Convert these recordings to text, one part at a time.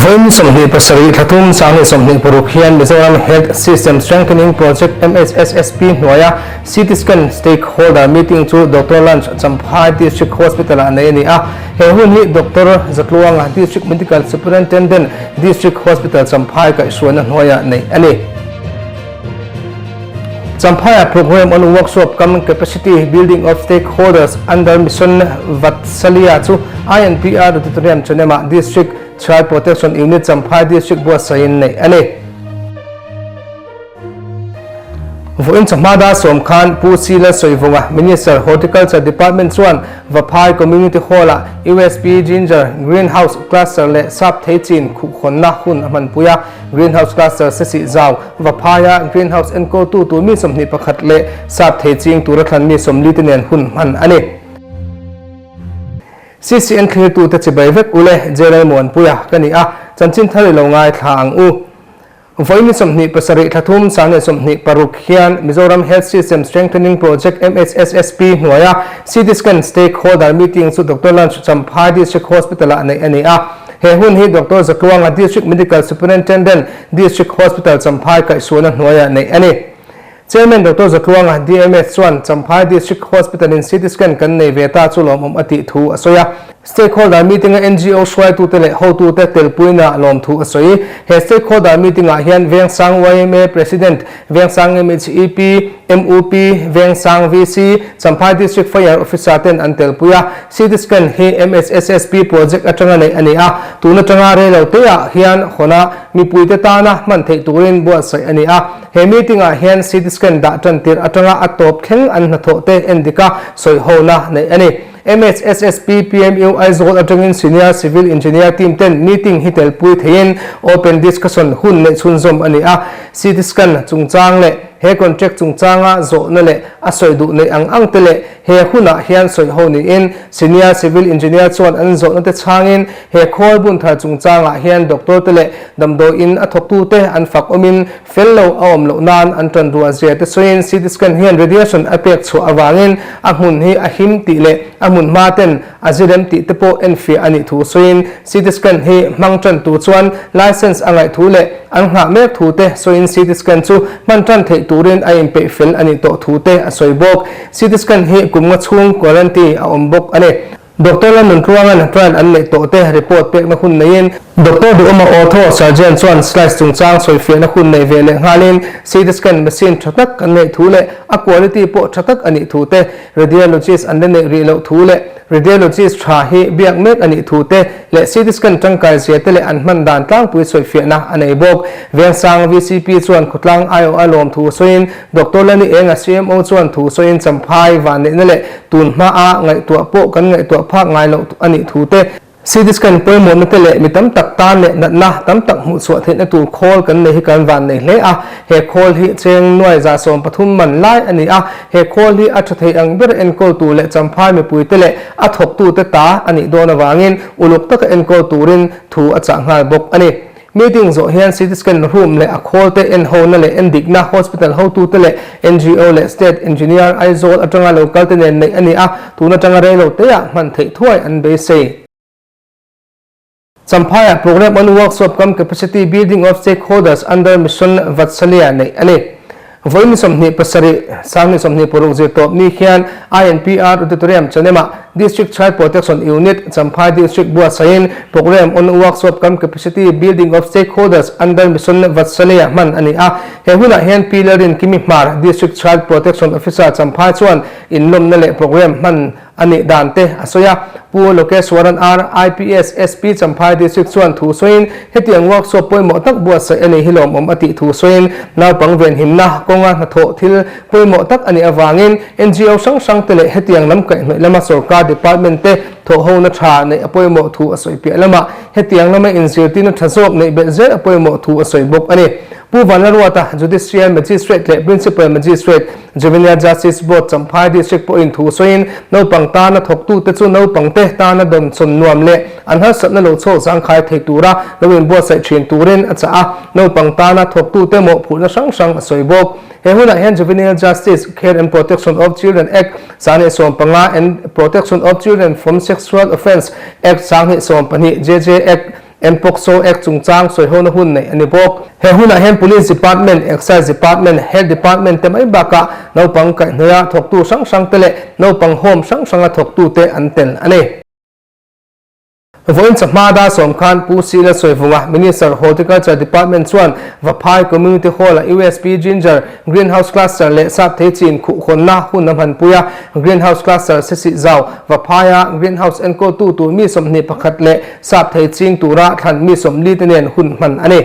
Vawiin 27 thla thum 2026 hian Mizoram Health System Strengthening Project, MHSSP, hnuaia CT Scan Stakeholder Meeting chu Doctor Lunch Champhai District Hospital-ah nei a ni a. He hun hi Doctor Zatluanga, District Medical Superintendent, District Hospital Champhai kaihhruaina hnuaiah neih a ni. Champhaiah Programme on Workshop cum Capacity Building of Stakeholders under Mission Vatsalya chu INPR Auditorium Chanemah District Child Protection Unit Champhai District buatsaihin neih a ni. Vawiin chawhma dar sawm khan Pu Sila Sawivunga, Minister, Horticulture Department chuan Vaphai Community Hall-ah USP Ginger Greenhouse Cluster leh Sap thei chin khuhhawnna hun a hmanpui a. Greenhouse Cluster Sesih Zau, Vaphaia Greenhouse enkawltu tur mi 21 leh Sap thei ching tura thlan mi 40 te nen hun hman a ni. CCN thlirtute chibai vek u le, General Muanpuia ka ni a, chanchin thar i lo ngaithla ang u. Vawi ni 27 thla thum 2026 hian Mizoram Health System Strengthening Project, MHSSP, hnuaia CT Scan Stakeholder Meeting chu Doctor Lunch Champhai District Hospital-ah neih a ni a. He hun hi Doctor Zatluanga District Medical Superintendent, District Hospital Champhai kaihsualna hnuaiah neih a ni. Chairman Doctor Zatluanga, DMS, chuan Champhai District Hospital in CT scan kan nei ve ta chu lawmawm a tih thu a sawi a. Stakeholder meeting-a NGO hruaitute leh hotute telpuina lawmthu a sawi. He stakeholder meeting-ah hian Vengsang yma President, Vengsang MHEP, MUP, Vengsang VC, Champhai District Fire Officer ten an telpui a. CT scan hi MHSSP project atanga neih a ni a, tun atanga reilo teah hian hawn-a mipuite tana hman theih turin buatsaih a ni a. He meeting-ah hian CT scan dah tan tirh atanga a tawp thleng an hnathawh te endik a, sawihona neih a ni. MHSSP PMU Aizawl atangin Senior Civil Engineer team ten meeting hi telpui theiin open discussion hun neih chhunzawm a ni a. CT scan chungchang leh he contract chungchanga zawhna leh a sawi duh neih ang ang te leh he hunah hian sawi ho niin Senior Civil Engineer chuan an zawhna te chhangin he khawl bun thar chungchangah hian doctor te leh damdawiin a thawktute an fak awmin Fel lo a awm loh nan an tan ruah zia te sawiin CT scan hian radiation a pek chhuah avangin a hmun hi a him tih leh a hmun hma ten a zirem tih te pawh enfiah a nih thu sawiin CT scan hi hmang tan tur chuan license a ngaih thu leh an nghah mek thu te sawiin CT scan chu hman tan theih turin a inpeih fel a nih tawh thu te a sawi bawk. CT scan hi kum nga chhung quarantine a awm bawk a ni. Doctor Lalnuntluanga'n trial an neih tawh te report pekna hun neiin, Doctor Duhawma Ortho Surgeon chuan slice chungchang sawifiahna hun neih ve leh nghalin CT scan machine tha tak an neih thu leh a quality pawh tha tak a nih thu te, radiologist an la neih rih loh thu leh radiologist tha hi biak mek a nih thu te leh CT scan tangkai zia te leh an hman dan tlangpui sawifiahna a nei bawk. Vengsang VCP chuan khawtlang aiawh a lawm thu sawiin Doctor Lani Enga CMO chuan thu sawiin Champhai vanneihna leh tun hmaa ngaihtuah pawh kan ngaihtuah phak ngai loh a nih thu te, CT scan pawimawhna te leh mi tam tak tan leh natna tam tak hmuhchhuah theihna tur khawl kan nei hi kan vannei hle a, he khawl hi cheng nuai 130 man lai a ni a, he khawl hi a tha thei ang ber enkawl tur leh Champhai mipuite leh a thawktute ta a nih dawn avangin uluk taka enkawl turin thu a chah nghal bawk a ni. Meeting zawh hian CT scan room leh a khawl te en hona leh en dikna hospital hotute leh NGO leh State Engineer Aizawl atanga lo kal te nen neih a ni a, tun atanga reilo teah hman theih thuai an beisei. Champhaiah Programme on Workshop cum Capacity Building of Stakeholders under Mission Vatsalya neih a ni. Vawiin 27, 2026 zirtawp ni hian INPR Auditorium Chanemah District Child Protection Unit, Champhai District buatsaihin Programme on Workshop cum Capacity Building of Stakeholders under Mission Vatsalya hman a ni a. He hunah hian Pi Lalrin Kimi Hmar, District Child Protection Officer Champhai chuan inlawmna leh programme hman a nih dan te a sawi a. Pu Lokeswaran R, IPS, SP Champhai District chuan thu sawiin hetiang workshop pawimawh tak buatsaih a nih hi lawmawm a tih thu sawiin naupang venhimna kawnga hnathawh thil pawimawh tak a nih avangin NGO hrang hrang te leh hetiang lam kaihhnawih lama sorkar department te thawhhona tha neih a pawimawh thu a sawi piah lamah hetiang lama inzirtirna tha zawk neih belh zel a pawimawh thu a sawi bawk a ni. Pu Vanlaruata, Judicial Magistrate leh Principal Magistrate, Juvenile Justice Board Champhai District pawhin thu sawiin naupang tana thawktute chu naupangte tana dawnchawn nuam leh an harsatna lo chhuak zangkhai thei tura lo inbuatsaih thin turin a chah a, naupang tana thawktute mawhphurhna hrang hrang a sawi bawk. He hunah hian Juvenile Justice, Care and Protection of Children Act 2015 and Protection of Children from Sexual Offence Act 2012, JJ Act, Mpokso Act chungchang sawihona hun neih a ni bawk. He hunah hian Police Department, Excise Department, Health Department te mai bakah naupang kaihhnawih a thawktu hrang hrang te leh naupang home hrang hranga thawktute an tel a ni. Vawiin chawhma dar sawm khan Pu Sila Sawivunga, Minister, Horticulture Department chuan Vaphai Community Hall-a USP Ginger Greenhouse Cluster leh Sapthei chin khuhhawnna hun a hmanpui a. Greenhouse Cluster Sesih Zau, Vaphaia Greenhouse enkawltu tur mi 21 leh Sapthei ching tura thlan mi 40 te nen hun hman a ni.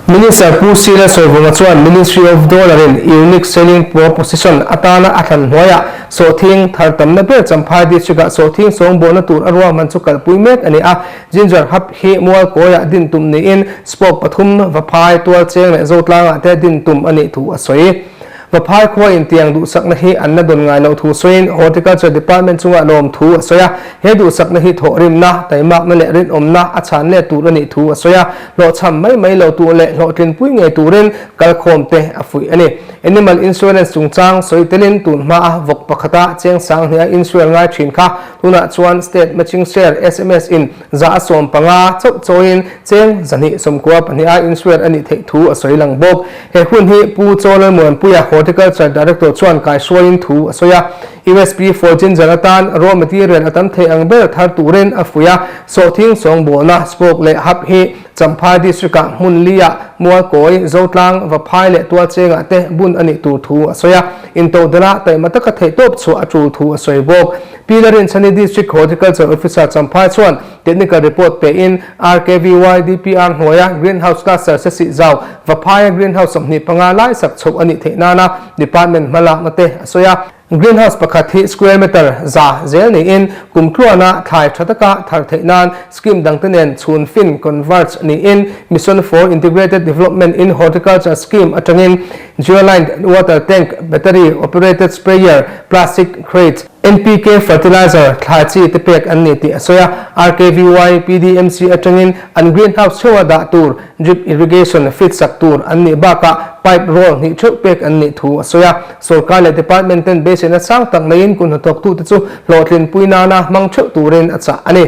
Minister Pu Sila Sawivunga chuan Ministry of Dollar-in Unique Selling Proposition atana a thlan hnuaiah sawhthing thar tamna ber Champhai District-ah sawhthing sawngbawlna tur a ruahman chu kalpui mek a ni a. Ginger Hub hi Mualkawiah din tum niin spoke pathum Vaphai, Tualcheng leh Zotlangah te din tum a nih thu a sawi. Vaphai khua intiang duhsakna hi an la dawn ngai loh thu sawiin Horticulture Department chungah lawm thu a sawi a. He duhsakna hi thawhrimna, taimakna leh rinawmna a chhan let tur a nih thu a sawi a. Hlawhchham mai mai lo tur leh hlawhtlinpui ngei turin kalkhawmte a fuih a ni. Animal Insurance chungchang sawi telin tun hmaa vawk pakhata cheng sang hniha insure ngai thin kha tunah chuan State Matching Share, sms, in 150 chauh chawiin cheng 292 a insure a nih theih thu a sawi lang bawk. He hun hi Pu Chaw Lalmuanpuia, Horticulture Director chuan kaihruaiin thu a sawi a. USP for Ginger atan raw material a tam thei ang ber thar turin a fuih a. Sawhthing sawngbawlna, spoke leh hub hi Champhai District-ah hmun li-ah Mualkawi, Zotlang, Vaphai leh Tualchengah te bun a nih tur thu a sawi a. Intodelh-ah taima taka theihtawp chhuah a tul thu a sawi bawk. Pi Larinchhani District Horticulture Officer Champhai chuan Technical Report pein RKVY DPR hnuaia Greenhouse Cluster Sesih Zau Vaphaia Greenhouse 25 lai sak chhoh a nih theih nana Department hmalakna te a sawi a. Greenhouse pakhat hi square meter 100 zel niin kum tluana thlai tha taka thar theih nan scheme dangte nen chhun fin, converge, niin Mission for Integrated Development in Horticulture Scheme atangin Geolined Water Tank, Battery Operated Sprayer, Plastic Crate, NPK fertilizer thlai chi te pek an ni tih a sawi a, RKVY, PDMC atangin an greenhouse theuha dah tur drip irrigation fit sak tur an nih bakah pipe roll hnih theuh pek an nih thu a sawi a. Sorkar leh department ten beiseina sang tak neiin kun hnathawktute chu hlawhtlinpui nana hmang theuh turin a chah a ni.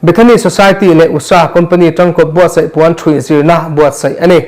Bethany Society leh usa Company tangkawp buatsaih puan ṭhuih zirna buatsaih a ni.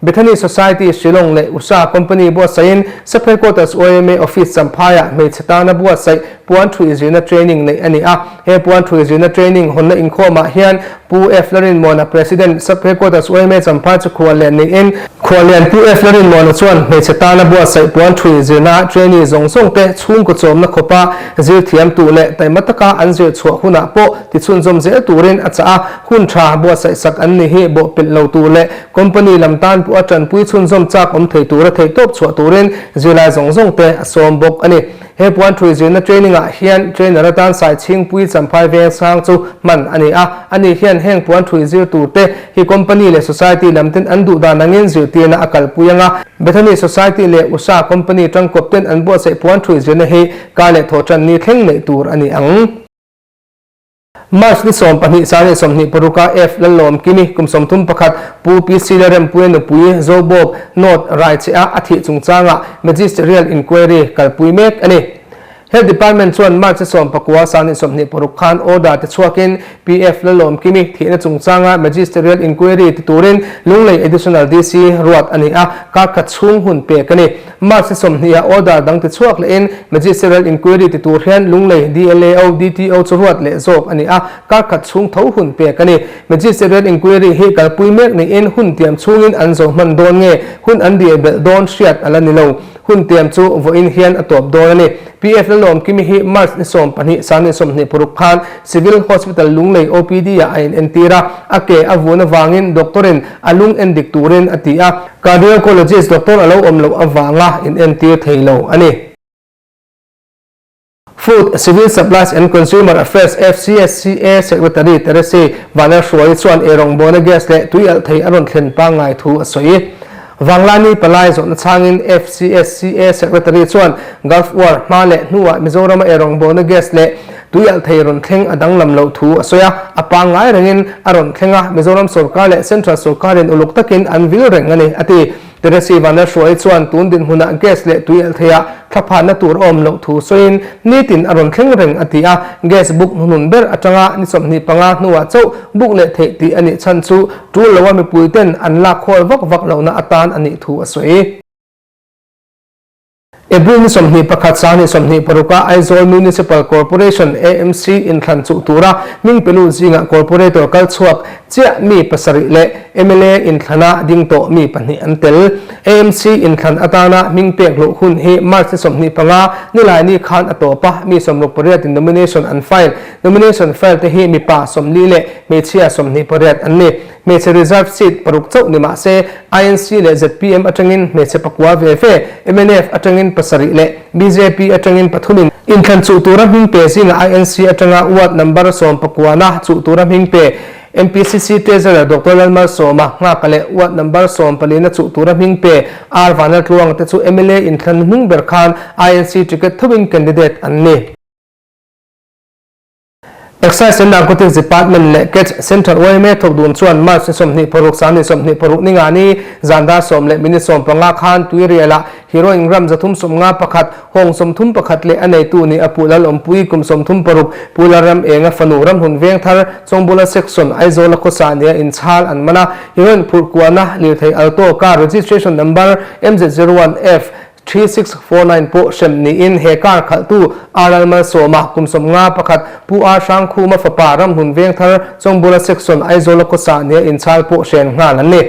Bethany Society Shillong leh usa Company buatsaihin Sub Headquarters yma Office Champhaiah hmeichhe tana buatsaih puan ṭhuih zirna training neih a ni a. He puan ṭhuih zirna training hawnna inkhawmah hian Pu F. Larinmuana President Sub Headquarters yma Champhai chu khuallian niin, Khuallian Pu F. Larinmuana chuan hmeichhe tana buatsaih puan ṭhuih zirna trainee zawng zawngte chhungkaw chawmna khawpa Zir thiam tu leh taima taka an zir chhuah hunah pawh tichhunzawm zel turin a chah a, hun tha buatsaih sak an ni hi bawhpelh lo tur leh company lam tan pawh a tanpui chhunzawm chak awm thei tura theihtawp chhuah turin zirlai zawng zawng te a sawm bawk a ni. He puan thui zirna training ah hian trainer atan Saichhingpui Champhai Vengsang chu hman a ni a, ani hian heng puan thui zir tur te hi company leh society lam ten an duh dan angin zirtirna a kalpui ang a, Bethany Society leh usa company tangkawp ten an buatsaih puan thui zirna hi Kar leh thawhṭan ni thleng neih tur a ni ang. March ni 12 26 a F Lallawmkimi kum 31 Pu PC Lalrempuia nupui Zobawk North Raicheh-a a thih chungchangah Magisterial Inquiry kalpui mek a ni. Health Department chuan March ni 19 26 khan order te chhuakin PF Lalawmkimi thihna chungchanga Magisterial Inquiry ti turin Lunglei Additional DC ruat a ni a, kar khat chhung hun pek a ni. March ni 20 ah order dang ti chhuak lehin Magisterial Inquiry ti tur hian Lunglei DLAO, DTO chu ruat leh zawk a ni a, kar khat chhung tho hun pek a ni. Magisterial Inquiry hi kalpui mek niin hun tiam chhungin an zo hman dawn nge hun an diai belh dawn hriat a la ni lo. Hun tiam chu vawiin hian a tawp dawn a ni. PF Lalawmkimi hi March ni 12, 2026 khan Civil Hospital Lunglei OPD ah a inentir a, a ke a vun avangin doctor in a lung endik turin a ti a. Cardiologist doctor a lo awm loh avanga inentir thei lo a ni. Food, Civil Supplies and Consumer Affairs, FCSCA, Secretary Teresi Vanlalhruaii chuan eirawngbawlna gas leh tui alh thei a rawn thlen pangngai thu a sawi. Vanglani palai zawhna chhangin FCSCA Secretary chuan Gulf War hma leh hnuah Mizorama eirawngbawlna gas leh tui alh thei rawn thleng a danglam loh thu a sawi a, a pangngai rengin a rawn thleng a, Mizoram sorkar leh Central sorkarin uluk takin an vil reng a ni, a ti. Teresi Vanlalhruaii chuan tun dinhmunah gas leh tui elh theiah thlaphanna tur a awm loh thu sawiin nitin a rawn thleng reng a ti a, gas book hnuhnun ber atanga ni 25 hnuah chauh book leh theih tih a nih chhan chu tul loa mipuiten an lak khawl vak vak lohna atan a nih thu a sawi. April ni 21 sang ni 26 a Aizawl Municipal Corporation, AMC, inthlan chuh tura hming pe lut zingah Corporator kal chhuak chiah mi pasarih leh mla inthlana ding tawh mi pahnih an tel. AMC inthlan atana hming pek luh hun hi March ni 25 Nilaini khan a tawp a, mi 68 in nomination an file. Nomination file te hi mipa 40 leh hmeichhia 28 an ni. Hmeichhe reserve seat paruk chauh ni mah se, INC leh zpm atangin hmeichhe pakua ve ve, mnf atangin pasarih leh bjp atangin pathumin inthlan chuh tura hming pe zingah INC atanga ward number sawmpakuana chuh tura hming pe MPCC Treasurer Doctor Lalmalsawma Nghaka leh ward number sawmpalina chuh tura hming pe R Vanlaltluanga te chu mla inthlan hnung ber khan INC ticket thoin candidate an ni. Excise and Narcotics Department leh Catch Central yma thawk dun chuan March ni 26 sang ni 26 ninga ni zan dar sawm leh minute 15 khan Tuirial-ah heroin gram 351, hawng 31 leh a neitu ni a Pu Lalawmpui kum 36, Pu Lalram Enga fanu Ramhun Vengthar, Chawngbula Section, Aizawl-a khawsa nia inchhal an man a, heroin phurh kuahna lirthei Alto car registration number MZ01F 3649 pawh hrem niin he car khalhtu RL Malsawma kum 51 Pu R Hrangkhuma fapa Ramhlun Vengthar Chawngbula Section Aizawl-a khawsa nia inchhal pawh hren nghal an ni.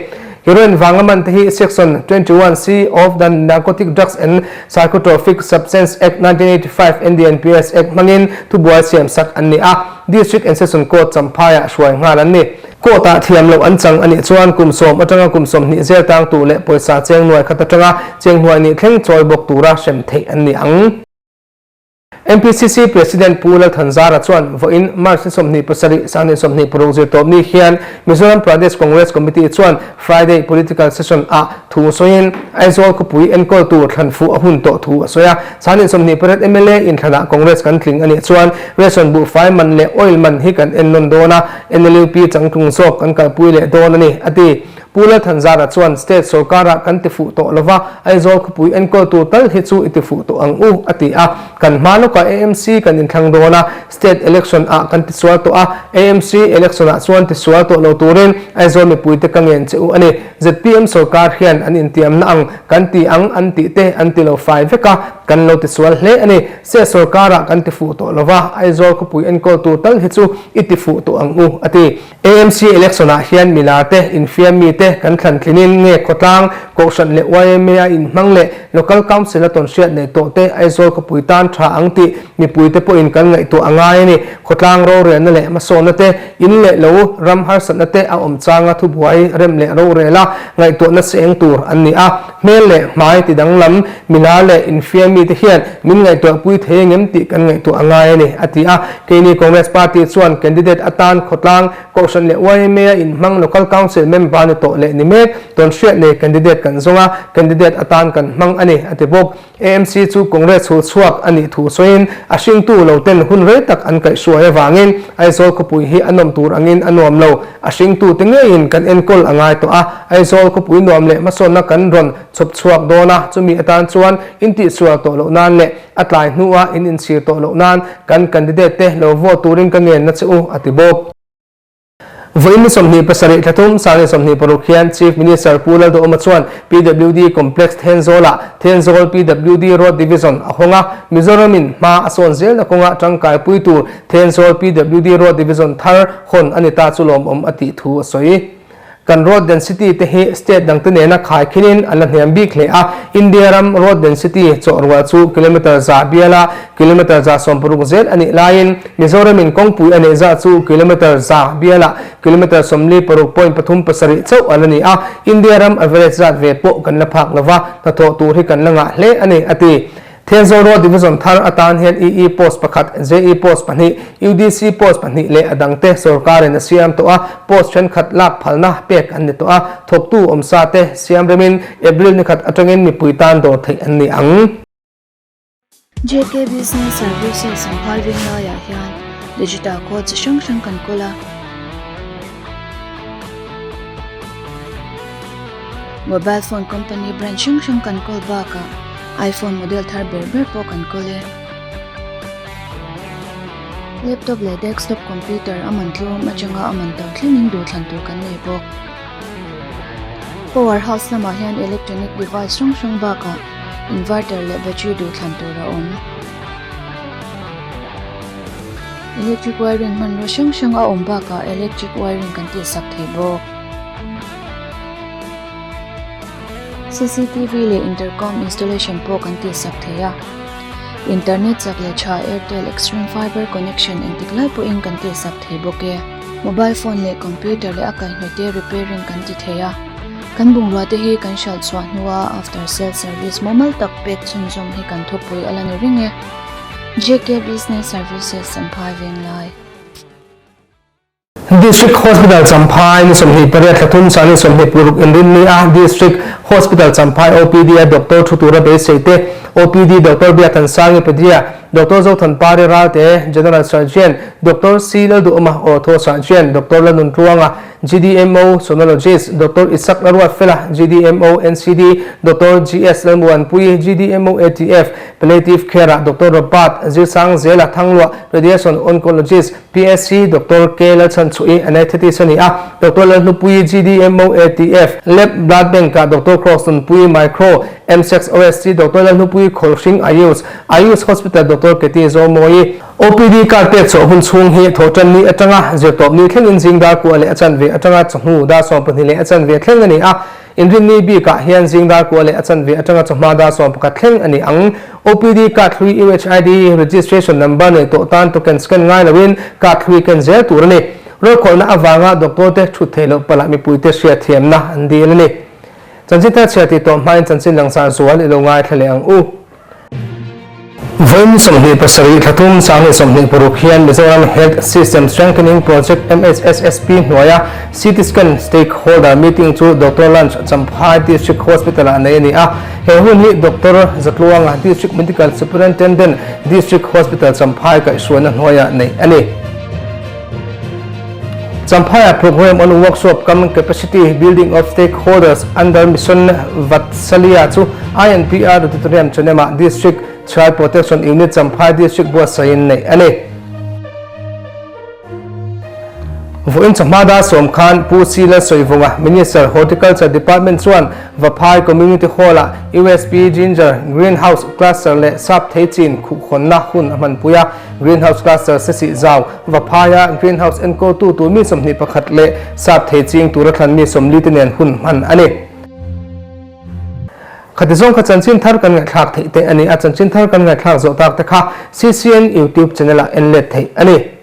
Heroin vanga man te hi Section 21 C of the Narcotic Drugs and Psychotropic Substance Act 1985, NDNPS Act, hmangin thubuai siam sak an ni a, District and Session Court Champhaiah hruai nghal an ni. Court-ah thiam loh an chang a nih chuan kum sawm atanga kum 20 zel tang tur leh pawisa cheng nuai khat atanga cheng hnuai nih thleng chawi bawk tura hrem theih an ni ang. MPCC President Pu Lalthanzara chuan vawiin March ni 27 sang ni 26 zirtawp ni hian Mizoram Pradesh Congress Committee chuan Friday Political Session ah thu sawiin Aizawl khawpui enkawl tur thlan fuh a hun tawh thu a sawi a. Chhanin 28 mla inthlanah Congress kan tling a nih chuan ration buhfai man leh oil man hi kan ennawn dawn a, NLUP changtlung zawk kan kalpui leh dawn a ni, a ti. Pu Lalthanzara chuan state sorkarah kan ti fuh tawh lova, Aizawl khawpui enkawl tur tal hi chu i ti fuh tawh ang u, a ti a. Kan hma lawkah AMC kan inthlang dawn a, state election ah kan tisual tawh a, AMC election ah chuan tisual tawh lo turin Aizawl mipuite ka ngen che u a ni. Zpm sorkar hian an intiamna ang kan ti ang an tih te an ti lo fai vek a, kan lo tisual hle a ni. State sorkarah kan tifuh tawh lo va, Aizawl khawpui enkawl tur tal hi chu i tifuh tawh ang u, a ti. AMC election ah hian milar te, infiam mi te kan thlan tlinin nge khawtlang, Kohhran leh yma a inhmang leh Local Council a tawnhriat nei tawh te Aizawl khawpui tan tha ang tih mipui te pawhin kan ngaihtuah a ngai a ni. Khawtlang rorelna leh hmasawnna te, in leh lo ram harsatna te a awm changa thubuai rem leh rorela ngaihtuahna seng tur an ni a. Hmel leh hmai ti danglam, milar leh infiam mite hian min ngaihtuahpui thei engem tih kan ngaihtuah a ngai a ni, a ti a. Keini Congress Party chuan candidate atan khawtlang, Kohhran leh yma a inhmang Local Council member ni tawh leh ni mek, tawnhriat nei candidate kan zawng a, candidate atan kan hmang a ni, a ti bawk. AMC chu Congress hul chhuak a nih thu sawiin a hringtu lo ten hun rei tak an kaihhruai avangin Aizawl khawpui hi a nawm tur angin a nuam lo. A hringtu te ngeiin kan enkawl a ngai tawh a, Aizawl khawpui nuam leh hmasawnna kan rawn chhawp chhuak dawn a, chumi atan chuan in tihsual tawh loh nan leh a tlai hnua in inchhir tawh loh nan kan candidate te lo vote turin ka ngenna che u, a ti bawk. Vawiin ni 27 thla thum sang ni 26 hian Chief Minister Pu Lalduhawma chuan PWD Complex Thenzawlah Thenzawl PWD Road Division a hawng a, Mizoramin hma a sawn zelna kawnga tangkaipui tur Thenzawl PWD Road Division thar hawn a ni ta chu lawmawm a tih thu a sawi. Kan road density te hi state dangte nena khaikhinin a la hniam bik hle a, India ram road density chawhrual chu kilometre za biala kilometre za 60 zel a nih laiin Mizoramin kawngpui a neih zah chu kilometre za biala kilometre 46.37 chauh a la ni a, India ram average zat ve pawh kan la phak lova, hnathawh tur hi kan la ngah hle a ni, a ti. Thenzawl Road Division thar atan hian EE Post pakhat, JE Post pahnih, UDC Post pahnih leh a dangte sawrkarin a siam tawh a, post thenkhat lak phalna pek an ni tawh a, thawktu awmsa te siam remin April ni khat atangin mipui tan dawr theih an ni ang. JK Business Services Imphal Venglaiah hian digital code chi hrang hrang kan kawl a. Mobile phone company brand hrang hrang kan kawl bakah iPhone model thar ber ber pawh kan kawl e. Laptop leh desktop computer a man tlawm atanga a man to thlengin duhthlan tur kan nei bawk. Power house lamah hian electronic device hrang hrang bakah inverter leh battery duhthlan tur a awm. Electric wiring hmanraw hrang hrang a awm bakah electric wiring kan tihsak thei bawk. Cctv leh intercom installation pawh kan tihsak thei a. Internet chak leh tha Airtel Xtreme Fiber connection engtik lai pawhin kan tihsak thei bawk e. Mobile phone leh computer leh a kaihhnawihte repairing kan ti thei a. Kan bungrua te hi kan hralh chhuah hnua after sales service mumal tak pek chhunzawm hi kan thupui a la ni reng e. JK Business Services Champhai Venglai. District Hospital Champhai ni 28 thla thum sang ni 26 inrin ni a District Hospital Champhai OPD a doctor thu tura beisei te OPD Doctor Biakthansangi Pedia, Doctor Zothanpari Ralte, General Surgeon, Doctor C Lalduhawma Ortho Surgeon, Doctor Lanuntluanga, GDMO Sonologist, Doctor Isak Laruatfela, GDMO NCD, Doctor GS Lalmuanpui, GDMO ATF, Palliative Care-ah Doctor Robert Zirsangzela Thangluah, Radiation Oncologist, PSC Doctor K Lalchhanchhuih Anaesthetist a ni a, Doctor Lalhnupuii GDMO ATF, Lab Blood Bank-ah Doctor Cross Nunpuii Micro, MSex OSC Doctor Lalhnupuii Khawlhring Ayush, Ayush Hospital Doctor Keti Zawmawii. OPD card pek chhuah hun chhung hi thawhtan ni atanga zirtawp ni thlengin zing dar kua leh a chanve atanga chawhnu dar 12 leh a chanve thleng a ni a. Inrinni bikah hian zing dar kua leh a chanve atanga chawhma dar 11 thleng a ni ang. OPD card hlui UHID registration number nei tawh tan token scan ngai loin card hlui ken zel tur a ni. Rawlkhawlhna avanga doctor te thut theih loh palh ah mipuite hriatthiamna an dil a ni. Chanchin thar chhiar tih tawh hmain chanchin langsar zual i lo ngaithla leh ang u. Vawiin 27 thla thum 2026 hian Mizoram Health System Strengthening Project, MHSSP, hnuaia CT Scan Stakeholder Meeting chu Doctor Lunch Champhai District Hospital-ah nei a ni a. He hun hi Doctor Zatluanga, District Medical Superintendent, District Hospital Champhai kaihhruaina hnuaiah neih a ni. Champhaiah Programme on Workshop cum Capacity Building of Stakeholders under Mission Vatsalya chu INPR Auditorium Chanemah District Child Protection Unit Champhai District buatsaihin neih a ni. Vawiin chawhma dar sawm khan Pu C Lalsawivunga, Minister, Horticulture Department chuan Vaphai Community Hall-ah USP Ginger Greenhouse Cluster leh Sap thei chin khuhhawnna hun a hmanpui a. Greenhouse Cluster Sesih Zau, Vaphaia Greenhouse enkawltu tur mi 21 leh sap thei ching tura thlan mi 40 te nen hun hman a ni. Khati zawng kha chanchin thar kan ngaihthlak theih te a ni a, chanchin thar kan ngaihthlak zawh tak te kha CCN YouTube channel ah en let theih a ni.